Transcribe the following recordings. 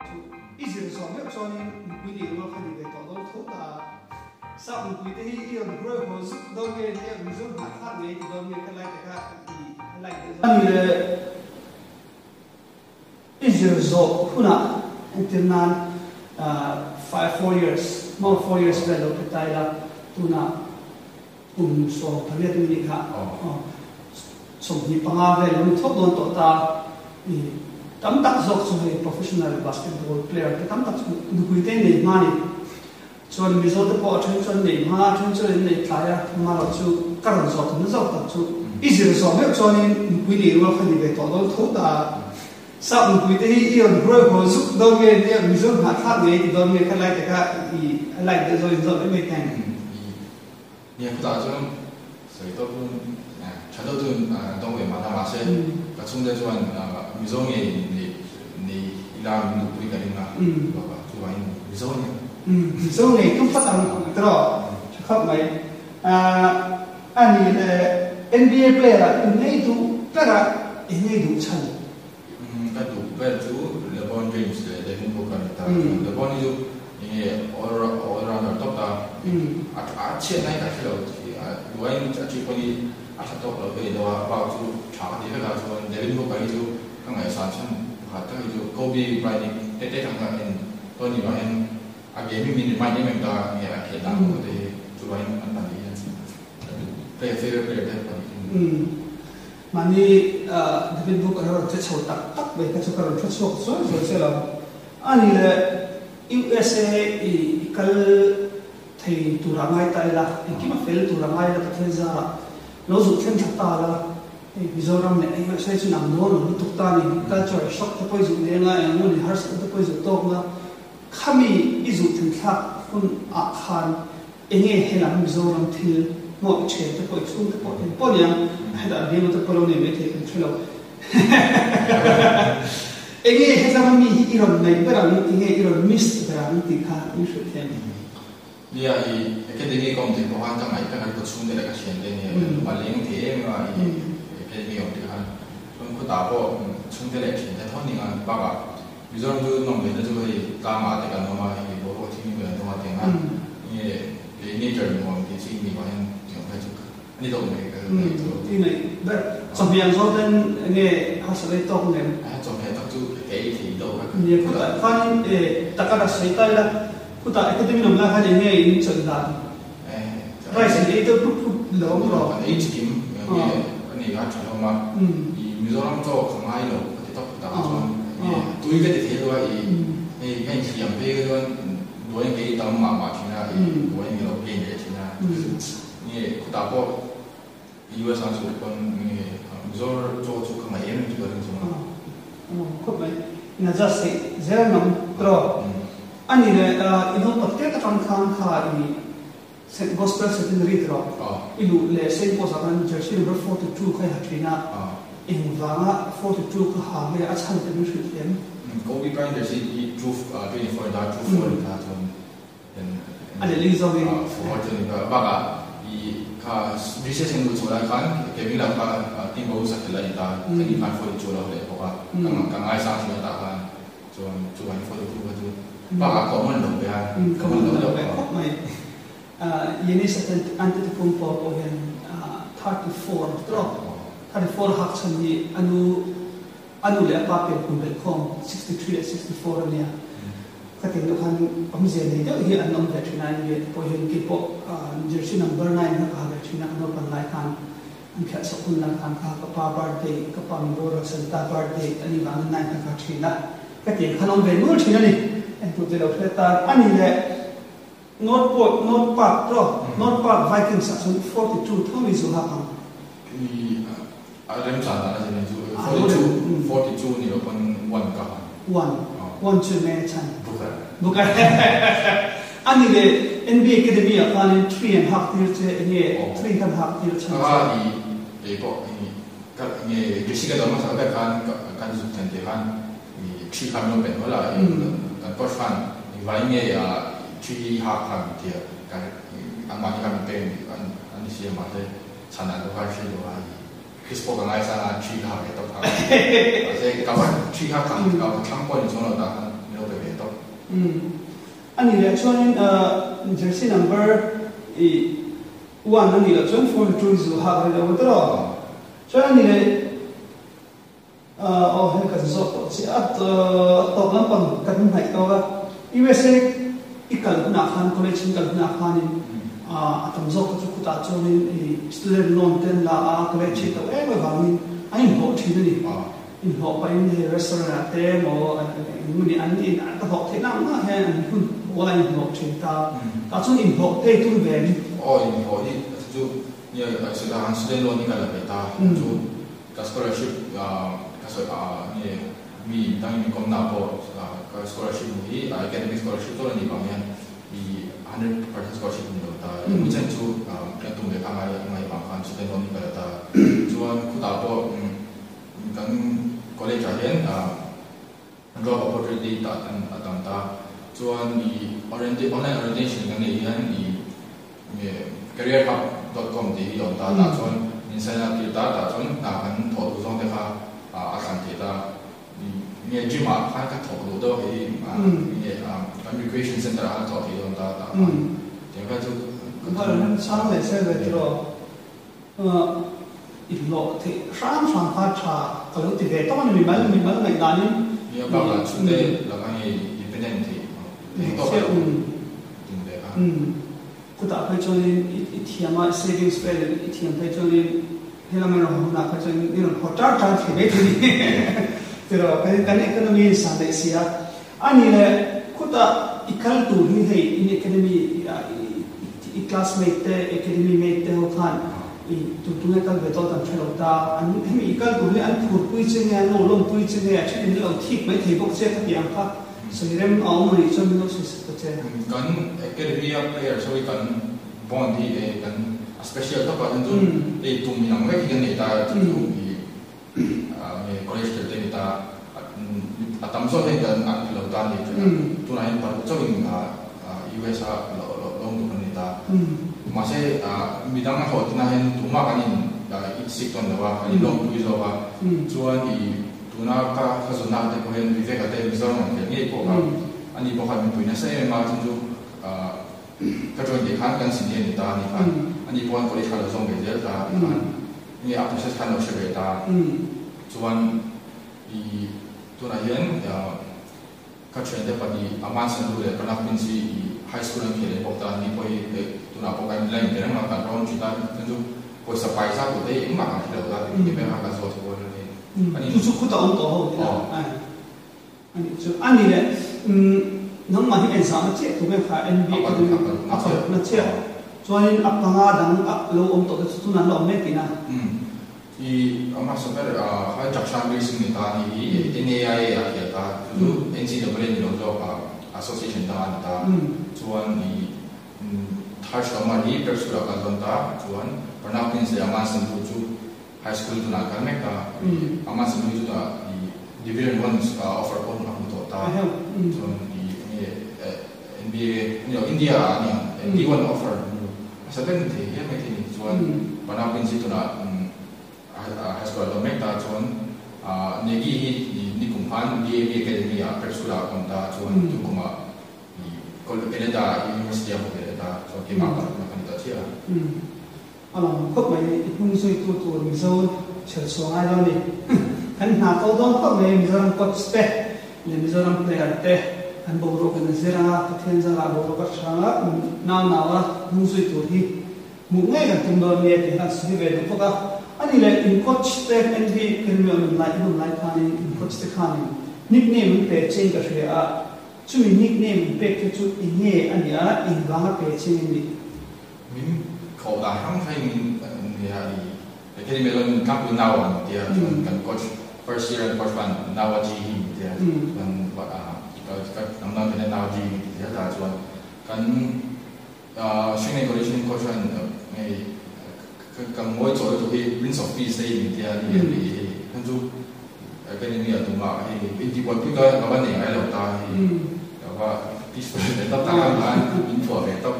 Chu i zir zawh meuh chuanin nupui nei rual kha ni ve tawh dawn tho ta. Sap nupui te hi i rawn hruai haw zuk dawn nge nia Mizo hnahthlak ngei ti dawn nge kha lai te kha i like deuh zawk. Ani leh i zir zawh hunah entir nan five four years hma 4 years vel lo pe ta ila tunah kum 18 in nih kha 25 vel lo ni thawk dawn tawh ta. I tam tak zawk chu hei professional basketball player te tam tak chu nupui te nei hma ni. Chuan Mizo te pawh a then chuan nei hma a then chuan an nei tlai a, amaherawh chu ka rawn zawh tumna zawk tak chu i zir zawh meuh chuanin nupui nei rual kha ni ve tawh dawn tho ta. Sap nupui te hi i rawn hruai haw zuk dawn nge nia Mizo hnahthlak ngei ti dawn nge kha lai te kha i like deuh zawk in zawh mai mai teng. Nia khutah chuan sawi tawp chu tha deuh chu dawng ve mahna mahse ka chhungte chuan Mizo ngei nei ila min duhpui ka ring a bawk a chuvangin Mizo nia. Mizo ngei tum phawt ang tiraw tha khawp mai. A ni le NBA player ah in ngei duh ber a i ngei duh chhan. Ka duh ber chu LeBron James leh Devin Booker a ni ta. LeBron hi chu enge all rounder tawp ta. A chhiatna hi ka hre lo duaiin a chi pawhin a tha tawk lo ka ni deuh a, bak chu tha ka ti vek a. Chuan Devin Booker hi chu ka ngaihsan chhan pakhat tak hi chu Kobe Bryant hi tete tang kha en tawh a ni vangin a game hi min remind em em ta nge a khelh dan pawh te hi chuvangin an pahnih hian ka duh player favourite player te pahnih hi. Mahni David Booker a rawn che chho tak tak mai kha chu ka rawn hre chhuak zuai zuai che lo. A ni le, USA i kal thei tur a ngai ta ila, engkim a fel tur a ngai ila Pathian zarah lo zuk thleng thla ta la, hei Mizoram leh USA chu nang dawn lo lutuk ta ni, culture shock te pawh i zuh nen a, eng emaw ni harsatna te pawh i zuh tawk na, khami i zuh thlen thlak hun ah khan Enge helam Mizoram thil hmawh i ṭhen te pawh i chhung te pawh eng pawh niang hetah bial te pawh lo nei maithei kan hre lo. Enge hetlama mi hi i rawn ngaih ber ang, enge i rawn miss ber ang tih kha min hrilh thiam. Nia i academy ka awm theih pawh khan ka ngaih ber ang ka chhungte leh ka thiante nia a leng thei em em a i academy awm theih khan chuan khawtah pawh chhungte leh thiante tho ning a bakah Mizoram chu nawm ve na chu hei tlangah te kan awm a, hei boruak thing in kan awm a tiang a, enge kei nature nuam tih chi ni vang hian tiang phei chu a ni deuh mai ka ngaih chu. Ti mai ber chawhmeh ang zawng ten enge harsat ei tawk nem? A chawhmeh tak chu ka ei thei deuh vek. Nia khutah khanin e taka ra sawi ta ila khutah academy awm lai khan enge in chawlh dan? Rice in ei deuh hlup hlup lo ang rawh. Kan ei chikim enge a ni kha tha hlawm a, i Mizoram chaw ka ngai lo ka ti tawp tak chuan enge tui ka ti thei lo a i hei ka inthiam phei ka chuan buai ka ei tam mah mah thin a, i buai nge lo gain leh thin a, enge khutah pawh US a chhuk pawn enge Mizoram chaw chu ka ngaih em em chu ka ring chung a. Khawp mai, in adjust theih zel ngam tawh. A ni le, i naupang te atang khan kha i Saint Gospel Secondary te rawh i luh leh Saint Paul's ah khan Jersey number 42 kha i ha thin a, engvanga 42 kha ha nge a chhan te min hrilh thiam? Kobe Bryant jersey hi two 24 ta two four ni ta chuan a leh zawngin four chu ni ta bakah i kha recess an luh chhuah lai khan Kevin Love kha Timberwolves a khelh a ni ta, kan in khan 42 a lo leh bawk a, ka ngaisang thin a tah khan. Chuan chuan photo tu kha chu bakah common lo ve a, common lo ve khawp mai. Giannis Antetokounmpo pawh hian 34 tawk, 34 hak chhan hi a nu a nu leh a pa pian kum belh khawm 63 leh 64 a nia. Khatiang deuh khan awmzia nei deuh hi an awm ve thin a, NBA te pawh hian keipawh jersey number 9 kha ka ha ve thin a, ka naupan lai khan. An phiah chhoh hun lai khan kha ka pa birthday, ka pa min boral san ta birthday a nih vangin nine kha ka thin a, ka tih khan awm ve nul thin a ni. Engtute lo hre tan a ni le North Port, North Park tawh, North Park Vikings ah chuan 42 tho mi zu hak ang. I a remchan dan a zin chu 42, 42 ni lo pawn one ka han. One, one chu enge chhan? Booker. Booker. A ni le NBA Academy ah khanin three an hak tir che enge three khan hak tir chhan che? Kha i keipawh i ka enge Jessica dawr hmasa ber khan kan zuk thlen tih khan i three khan min lo pen hawlh a i kan coach khan engvai nge three hi hak khan tia kan anmahni khan min pek an ni si a mahse chhan an lo khan hre lo a i Chris pawh ka ngaisang a three ka ha ve tawp kha mahse ka va three kha ka thlang pawh ni chuang lo tah khan min lo pe ve. Ani leh chuanin jersey number i one a nih loh chuan 42 i zu hak rih lo ang tawh. Chuan ani leh Aw hei kan zawt tawh chiah a, tawp lampang kan hnaih tawk a, USA i kal hunah khan college in kal hunah khanin a tam zawk kha chu khutah chuanin i student loan te an la a, college hi to em avangin an inhlawh thin a ni. Inhlawh pahin hei restaurant ah te emaw engemaw ni an in an ka hlawh theih na ang ang hian an hun pawl a inhlawh thin ta. Tah chuan inhlawh phei tum ve an. Aw inhlawh hi chu student loan hi ka la ve ta chu. Ka scholarship ka sawi ah nge mi dangin min kawmna pawh ka scholarship hmuh hi academic scholarship zawk a nih vang hian i 100% scholarship ni lo ta. Eng chen chu kan tum ve kha ngai ngai vang khan student loan hi ka la ta. Chuan khutah pawh kan college ah hian job opportunity tah a tam ta. Chuan i online orientation kan neih hian i nge careerhub dot com tih hi a awm ta. Tah chuan min sign up tir ta. Tah chuan hna kan thawh duh zawng te kha a thlan theih ta. Nge gym ah khan ka thawk duh deuh hei nge kan recreation center ah khan thawh theih dawn ta tah khan tiang kha chu ka thawk. Chang leh sel ve tiraw? Inhlawh theih hram hram kha tha ka lo ti ve tawk a ni, mimal mimal ngaihdanin. Nia bakah chhungte laka ngei independent theih theih tawk a lo tum ve kha. Khutah phei chuanin i thiam a, i savings vel i thiam phei chuanin helam erawh hunah phei chuanin i rawn haw tar tar thei mai thei ni tiraw kan economy in san daih si a. A ni le, khutah i kal tur hi hei in academy i classmate te, academy mate te ho khan i tu tunge kal ve dawt an hre lo ta. An hemi i kal tur hi an phurpui che nge, an lo lawmpui che nge, a then in lo thik mai thei bawk che ka tih ang kha sawi rem a awm a nih chuan min lo sawi sak ta che. Kan academy a players ho hi kan bond hi e kan a special tawp a, chuan chu hei tum inang vek hi kan nei ta chu chu i College tel te ni ta a tam zawk hian kan an ti lo ta a ni tunah hian paruk chauhin US a lawm duh kan ni ta mahse midang a hlawhtlinah hian tumah kan in itsik tawn lo a kan in lawmpui zawk a chuan i tuna ka ka zawnna te pawh hian Vivek a te Mizoram an tel ngei pawh kha ani pawh khan min pui nasa em em a chuan chu ka join tih khan kan senior ni ta a ni khan ani pawh khan college kha lo zawm ve zel ta a ti khan. Nge a process khan lo hre ve ta. Chuan i tunah hian ka thiante pahnih Aman Sandhu leh Pranav Prince hi i high school an khel leh bawk ta. Ni pawh hi tunah pawh kan la inbe reng a, kan rawn thin a, chuan chu pawisa pai zat tur te hi engmah kan hre lo ta tih ber kha kan zawt haw a ni. Chu chu khuta awm tawh ho ni a. A nih chu a ni le. Nangmah hi enzahna chiah tur nge kha NBA ka duh a parukna chiah. Chuanin a panga dang a lo awm tawh te chu tunah an la awm mek tihna. I a hmasa ber kha Jakshan Racing ni ta a nih hi NAIA a khel ta chu chu NCAA ni lo zawk a association dang a ni ta. Chuan i Harsh Tomar hi prep school ah kal dawn ta chuan Pranav Prince leh Aman Sandhu chu High school tunah kal mek a, amah chu nui chutah i Division One offer pawh a hmu tawh ta. Chuan i enge NBA ni lo India ah a ni ang D1 offer hmu hmasa ber ni thei hial mai thei ni. Chuan Pranav Prince hi tunah high school ah a lo mek ta. Chuan Negi hi nikum khan DAV Academy ah prep school ah a awm ta. Chuan tukum ah i Canada University ah a hmu ve leh ta. Chuan keimah parukna ka ni ta chiah a. A lang khawp mai, i hnung zuitu tur Mizo chher chhuah ngai lo a ni. Kan hna ko dawn khawp mai, Mizoram coach te leh Mizoram player te kan boruak in a zir ang a, Pathian zarah boruak a tha ang a, nau nau a hnung zui tur hi hmuh ngei kan tum dawn nia tih khan sawi ve duh bawk a. A ni leh in coach te NV Academy an awm lai, in awm lai khanin in coach te khanin nickname an pe che in ka hria a, chumi nickname an pek te chu eng nge a nih a, engvanga pe che nge nih? Min khawh dan hrang hrang in nia i academy lo min tlangpui nau an tia chuan kan coach first year an coach khan nau a ji hi min tia chuan ka hnam dang ten nau ji min ti zel ta chuan kan Hringnei college hian coach khan hei ka ngawi chawh lutuk hi prince of peace hei min tia ni a ni hei khan chu academy ah tumah hei inti buaipui ka ka va nei ngai lo ta hei ka va peaceful ve tawp ta khan min phuah ve tawp.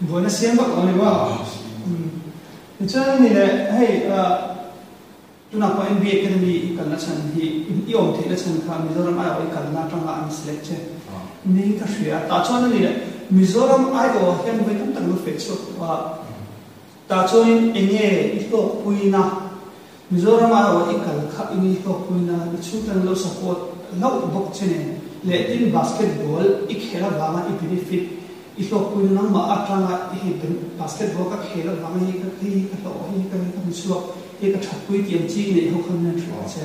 Buaina siam vak lo a ni maw? Tichuan a ni leh hei. Tunah pawh NBA Academy i kalna chhan hi i awm theihna chhan kha Mizoram aiawh i kalna atanga an select che niin ka hria. Tah chuan a ni leh Mizoram aiawh ah hian vawi tam tak lo feh chhuak tawh a, tah chuanin eng nge i hlawkpuina Mizoram aiawh i kal kha eng i hlawkpuina i chhungten lo support hlauh bawk che nen leh tin basketball i khel avanga i benefit i hlawkpuina nangmah atanga hei basketball ka khel avanga hei ka hei ka hlawh hei ka hei ka hmu chhuak hei ka thatpui tih ang chi i neih ho khan min hrilh che.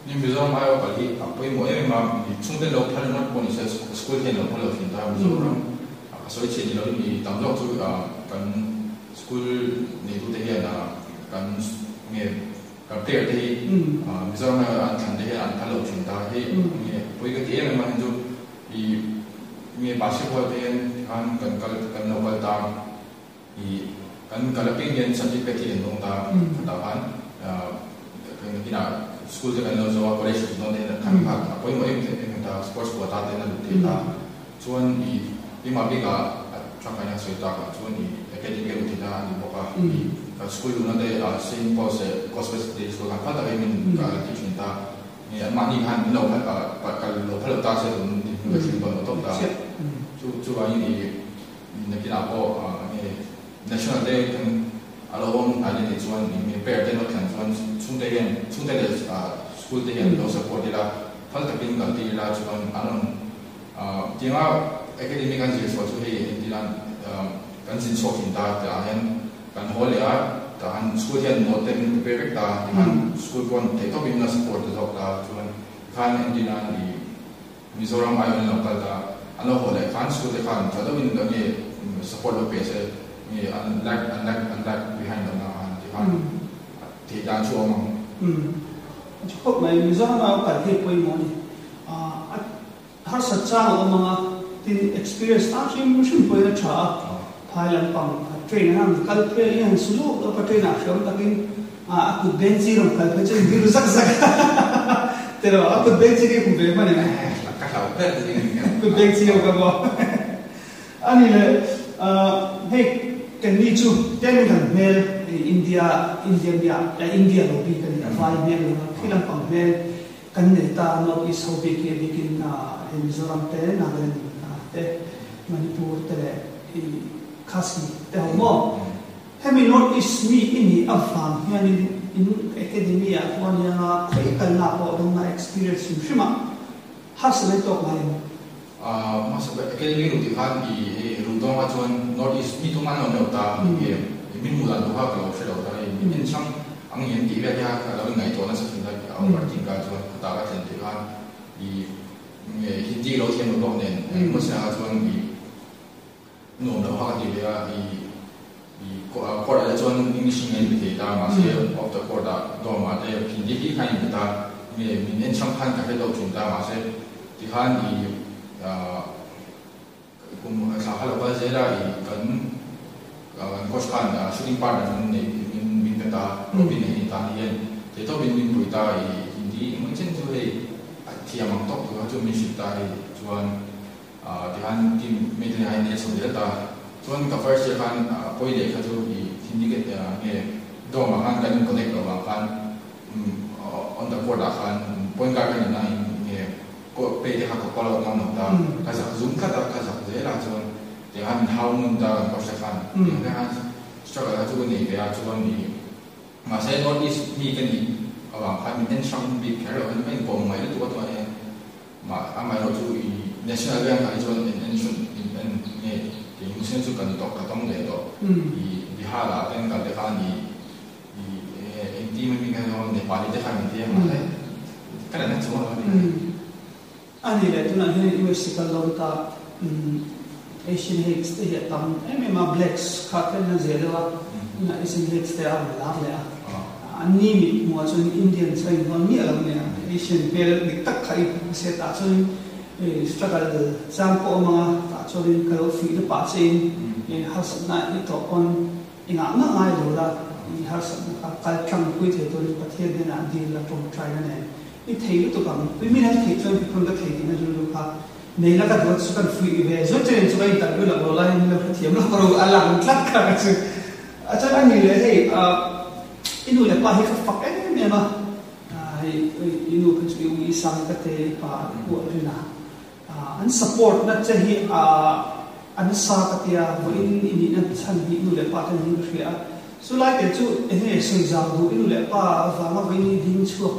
Ni Mizoram aiawh kal hi a pawimawh em em a, mi chhungten lo phal ringawt pawh ni se school hian lo phal lo thin ta Mizoram ka sawi chhiat ni lovin mi tam zawk chu kan school neitute hian kan nge kan player te hi Mizoram aiawh an thlan te hian an phal lo thin ta hei nge pawi ka ti em em a heng chu i nge basketball te hian khan kan kal kan lo kal ta. I kan kal apiang hian certificate hi kan dawng ta khatah khan kan inah school te kan lo zo a college kan dawn te hian khan kha a pawimawh em em ta sports quota te an a lut thei ta chuan i keimah bikah a tangkaina sawi tak ah chuan i academic a lut thei ta a ni bawk a i kan school luhna te Saint Paul's leh Gospel Secondary School khan phal takin min kal ti thin ta nge anmahni khan min lo phal kal lo phal lo ta se tun dinhmun ka thleng dawn lo tawp ta chu chuvangin i Nakinah pawh nge National Day kan a lo awm hnai leh nih chuan eng nge pair te lo thlen chuan chhungte hian chhungte leh school te hian lo support ila phal takin kal tir ila chuan an rawn tianga academic an zir chhuah chu hei entir an kan zin chhuak thin ta tah hian kan haw leh a tah han school hian note te min prepare vek ta tikhan school pawn theihtawpin la support ta zawk ta chuan khan entir nan i Mizoram aiawh in lo kal ta, an lo haw leh khan school te khan tha deuhin dah nge support lo pe se nge an lag an lag an lag behind lo na khan ti khan theih dan chu a awm ang. Umm a tha khawp mai, Mizoram aiawh kal hi pawimawh a ni. A harsat chang a awm ang a, tin experience tan hrim hrim pawhin a tha a, phai lampang train an han kal phei a, i han su lawk lawk a train ah hreawm takin A kut beng chi rawn kal phei chu in rilru zak zak a tiraw a kut beng chi khi hmu ve hman em? Ka hlau ber zing a ni a. Kut beng chi ho ka maw? A ni le hei kan ni chu tlem in kan hmel India India mi ah India lo bik a ni a vai hmel lo a khi lampang hmel kan nei ta North East ho bik hi a bikin hei Mizoram te Nagaland te Manipur te leh Khasi te ho maw? Hemi North East mi i nih avang hianin in academy ah pawh ania nga khawi kalna ah pawh dawng na experience hrim hrim ah harsa mai tawk ngai em? Hmasa ber academy ruh tih khan i hei ruh dawng ah chuan North East mi tum an awm lo ta nge min hmuh dan pawh kha ka lo hre lo ta hei min en chang ang em tih vel hi ka lo inngaihtuah nasa thin a over think ah chuan khutah ka thlen tih khan i nge Hindi lo thiam lo bawk nen engemaw chinah kha chuan i Nuam lo kha ka ti ve a, i i court ah te chuan English in ka inbe thei ta, mahse off the court ah dorm ah te Hindi hi khan inbe ta, nge min en chang khan ka hre deuh thin ta, mahse tikhan i kum thla kha lo kal zel a, i kan kan coach khan shooting partner min nei min min pe ta, Robin a hi ni ta ni hian theihtawpin min pui ta, i Hindi engemaw chen chu hei a thiam ang tawk tur kha chu min hrilh ta hei chuan. Tihan team mate nen hian chho zel ta. Chuan ka first year khan pawi leh kha chu i Hindi nge dorm ah khan kan in connect loh vang khan on the court ah khan point guard ka nih na in nge play te kha ka call out ngam lo ta. Ka zak zum tlat a, ka zak zel a chuan tiang min hau ngun ta kan coach te khan tiang te khan struggle kha chu ka nei ve a chuan i mahse North East mi ka nih avang khan min en hrang bik kher lo khan ka inkawm ngai lutuk a tunah hian Mah amaherawh chu i national bank ah hi chuan in en hran in en nge kei Muslim chu kan tawh ka tawng leh tawh i Bihar ah ten kal te khan i i eng team ami kha chuan Nepali te khan min ti a mahse ka la na chuang lo a ni. A ni leh tunah hian US kal dawn ta Asian hates te hi a tam em em a blacks kha ten a zia deuh a tunah Asian hates te a rawn lar leh a. An ni mit hmuh ah chuan Indian chu a inhawn miah lo nia, Asian hmel dik tak kha i hmu se tah chuan in struggle chang pawh awm ang a, tah chuan in ka lo fuih na pah che in harsatna i tawh pawn i ngah ngah ngai lo la, i harsatna kha kal tlang pui thei turin Pathian hnenah dil la tawngtai na nen i thei lutuk ang, tui min an theih chuan keipawn ka thei tihna rilru kha nei la ka duat chu kan fuih ve zawt che chu ka interview lak lo laiin min lo hrethiam lawk ro a lang tlat kha ka chu. A chuan a ni leh hei i nu leh pa hi ka fak em em a. Hei i nu kha chu i u i sang i ka te i pa i pu a rin a. An support na che hi a nasa ka tia vawiin i nihna chhan hi nu leh pa ten an ka hria a. Chu lai te chu eng nge sawi zau duh i nu leh pa vanga vawiin i ding chhuak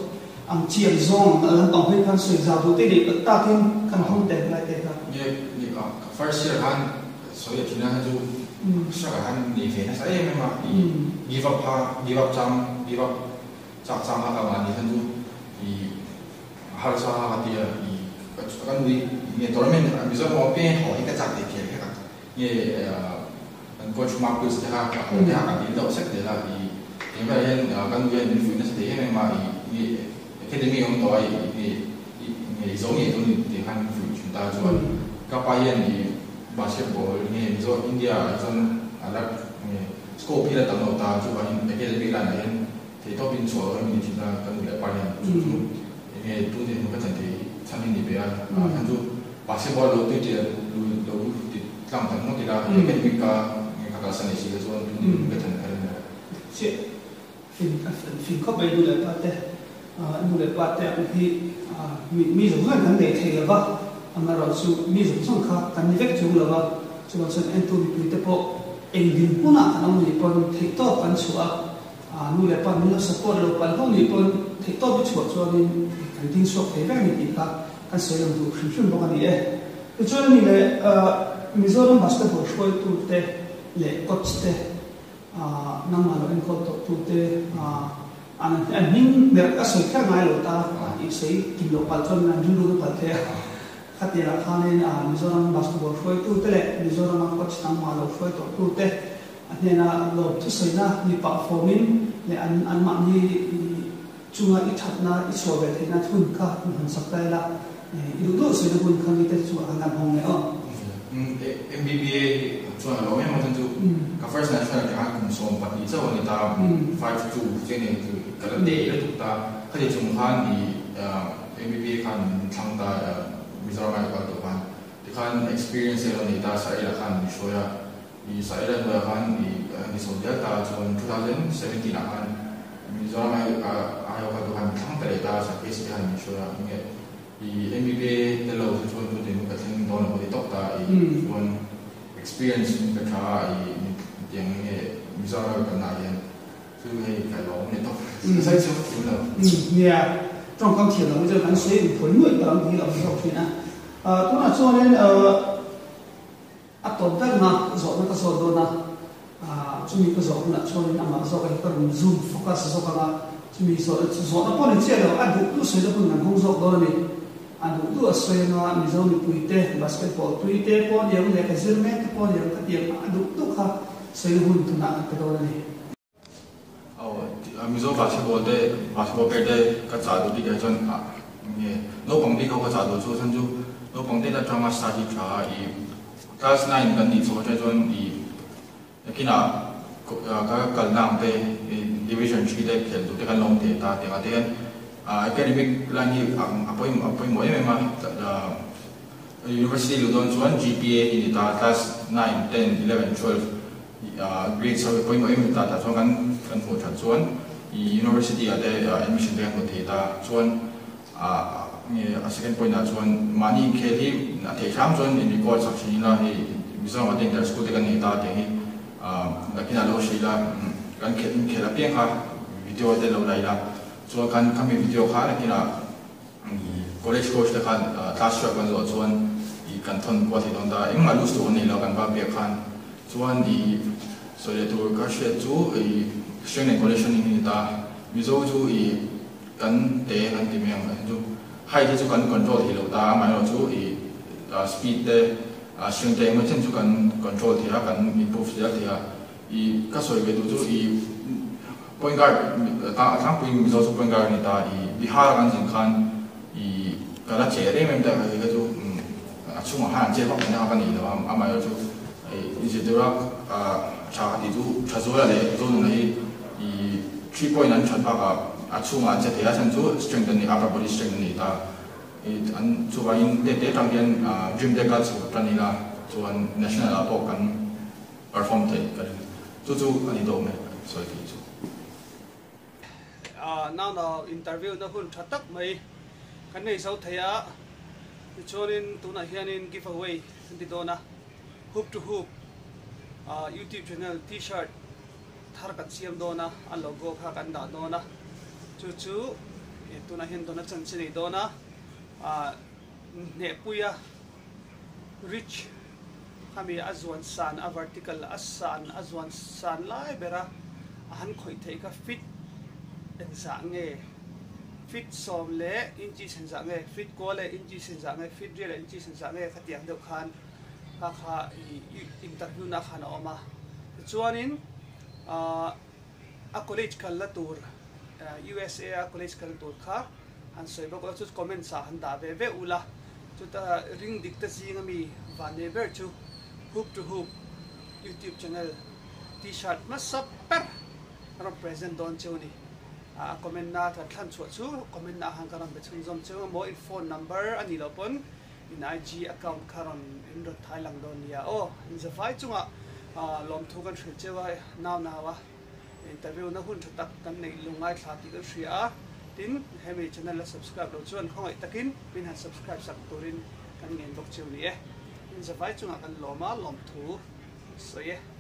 ang chian zawng a lampang hmel khan sawi zau duh te nih takin kan hawng tel lai te kha. Nge ni ka first year khan sawi a thin a chu hriat ah khan nei ve nasa em em a i give up kha give up chang give up chak chang kha ka mahni khan chu i harsa kha ka tia i ka nui nge tournament Mizoram awm piang haw hi ka chak thei phian vek a nge kan coach Marcus te kha ka haw te kha ka dil deuh sek zel a i eng velah hian ka nu hian min fuih nasa thei em em a i nge academy awm tawh a i nge i nge i zo ngei dawn ni tih khan min fuih thin ta chuan ka pa hian i basketball nge Mizo India ah chuan a la nge scope hi la tam lo ta chuvangin academy line ah hian theihtawp in chhuah dawn a ni thin a ka nu leh pa hian chu chu enge tun dinhmun ka chan thei chhan hi ni ve a khan chu basketball lo tui ṭial lo ti tlang tak ngawt ila academic ka nge ka kalsan leh si kha chuan tun dinhmun ka chan ka ring lo. Chiah fin fin khawp mai nu leh pa te nu leh pa te ang hi mi zawng zawng kan nei thei lova amaherawhchu mi zawng zawng kha kan ni vek chung lova chuvang chuan entu mipui te pawh eng dinhmunah kan awm nih pawn theihtawp kan chhuah a nu leh pa min lo support lo palh ho nih pawn theihtawp i chhuah chuanin kan ding chhuak thei vek a ni tih kha kan sawi lang duh hrim hrim bawk a ni e. Tichuan ani leh Mizoram basketball hruaitute leh coach te nangmah lo enkawl tawhtute an an hming ber ka sawi kher ngai lo ta i sawi kim loh palh chuan an rilru na palh thei a. Khatiangah khanin Mizoram basketball hruaitute leh Mizorama coach nangmah lo hruai tawhtute A hnena lawm thusawina ni pah fawmin leh an anmahni chunga i thatna i chhuah ve theihna hun kha min hawn sak ta ila, i duh duh sawina hun kha mite chu an han hawng leh aw. MBBA chuan a lo em a chuan chu ka first national atanga kum 12 chauh a ni ta, 5 2 chiang nei chu ka la teh lutuk ta, khati chung khan i MBBA khan min thlang ta Mizoram ah i kal tawh khan tikhan experience elo nei ta Sahel-a khan min hruai a. I Sahel hnuaiah khan i ni chho dial ta chuan 2017 ah khan Mizoram ai awk kha min thlang ta leh ta Sakhi te khan min hruai a enge i MBBA te lo chu chuan tute min ka thleng dawn lo ka ti tawp ta i chuan experience min ka tha a i tiang enge Mizoram ai kalna ah hian chu hei ka lawm leh tawp ka sawi chhuak thiam lo. Nia, tawngkam thiam lo hi chuan kan sawi inphawi nuaih ta ang hi a awm zawk thin a. Tunah chuanin A tawp berna zawhna ka zawt dawn a, chumi ka zawh hunah chuanin amah zawk hi ka rawn zoom focus zawk ang a, chumi zawhna chu zawhna pawh ni chiah lo, a duh duh sawina hun kan hawng zawk dawn a ni. A duh duh a sawi ang a, Mizo mipuite basketball tuite pawh ni ang leh ka zir mek te pawh ni ang ka ti ang a, a duh duh kha sawina hun tunah kan pe dawn a ni. Aw, Mizo basketball te, basketball player te ka chah duh bik ah chuan nge naupang bik ho ka chah duh chu chhan chu naupang te atanga start hi tha a i class 9 kan nih chhuah atang chuan i nakinah ka kalna ang te division 3 te khelh duh te kan lo awm thei ta tiang ah te hian academic line hi a pawimawh em em a university luh dawn chuan GPA hi ni ta class 9, 10, 11, 12 Grade chho hi pawimawh em ta tah chuan kan kan hmuh that chuan i university ah te admission te kan hmu thei ta chuan ah nge a second point ah chuan mahni inkhel hi a theih hram chuan in record sak thin ila hei Mizoram ah te inter school te kan nei ta tih hi ah nakinah lo hrilh ila kan khelh inkhel apiang kha video te lo la ila chuan khan khami video kha nakinah College coach te khan class hriat kan zawh chuan i kan thawn kual thei dawn ta, engmah lose tur kan nei lo kan va biak khan chuan i sawi leh tur ka hriat chu i strength and conditioning hi ni ta, Mizo chu i kan te kan ti mai ang chu height hi chu kan control thei lo ta, amaherawh chu i speed te strength te engemaw chen chu kan control thei a, kan improve zel thei a, i ka sawi ve duh chu i. Point guard ta tlangpui Mizo chu point guard a ni ta i Bihar a kan zin khan i ka la che rem em ta ka chu a chhungah khan an che vak mai na ka nei lo a amaherawh chu i zirtir a tha ka tih chu tha zuala leh Zonuna hi i three point an that bakah a chhungah an che thei a chhan chu strength an nei upper body strength an nei ta i an chuvangin te te atang hian gym te kal chho tan ila chuan national ah pawh kan perform theih ka ring. Chu chu a ni dawm e, sawi theih chu. Nau interview na hun tha tak mai kan nei zo thei a, tichuanin tunah hianin give away kan ti dawn a, hoop to hoop youtube channel t-shirt thar kan siam dawn a, a logo kha kan dah dawn a, chu chu tunah hian dawna chanchin a nei dawn a, hnehpuia ridge khami a zuan san a vertical a san a zuan san lai bera a han khawih theih kha feet engzah nge feet sawm leh inches engzah nge feet kua leh inches engzah nge feet riat leh inches engzah nge khatiang deuh khan kha kha ih interview na khan a awm a tichuanin ahh a college kalna tur USA a college kalna tur kha han sawi bawk a chu comments ah han dah ve ve ula chuta ring dik te zing ami van nei ber chu hoop to hoop youtube channel t-shirt hmasa ber a rawn present dawn cheu a ni a comment na kan thlan chhuah chu comment na ah khan ka rawn be chhunzawm cheu a maw in phone number a nih loh pawn in IG account kha rawn in rawn thai lang dawn nia aw in zavai chungah lawmthu kan hrilh cheu a nau nau a. Interview na hun tha tak kan neih lo ngaithla tih kan hria a, tin hemi channel la subscribe lo chuan khawngaih takin min han subscribe sak turin kan ngen bawk cheu ni e. In zavai chungah kan lawm a, lawmthu sawi e.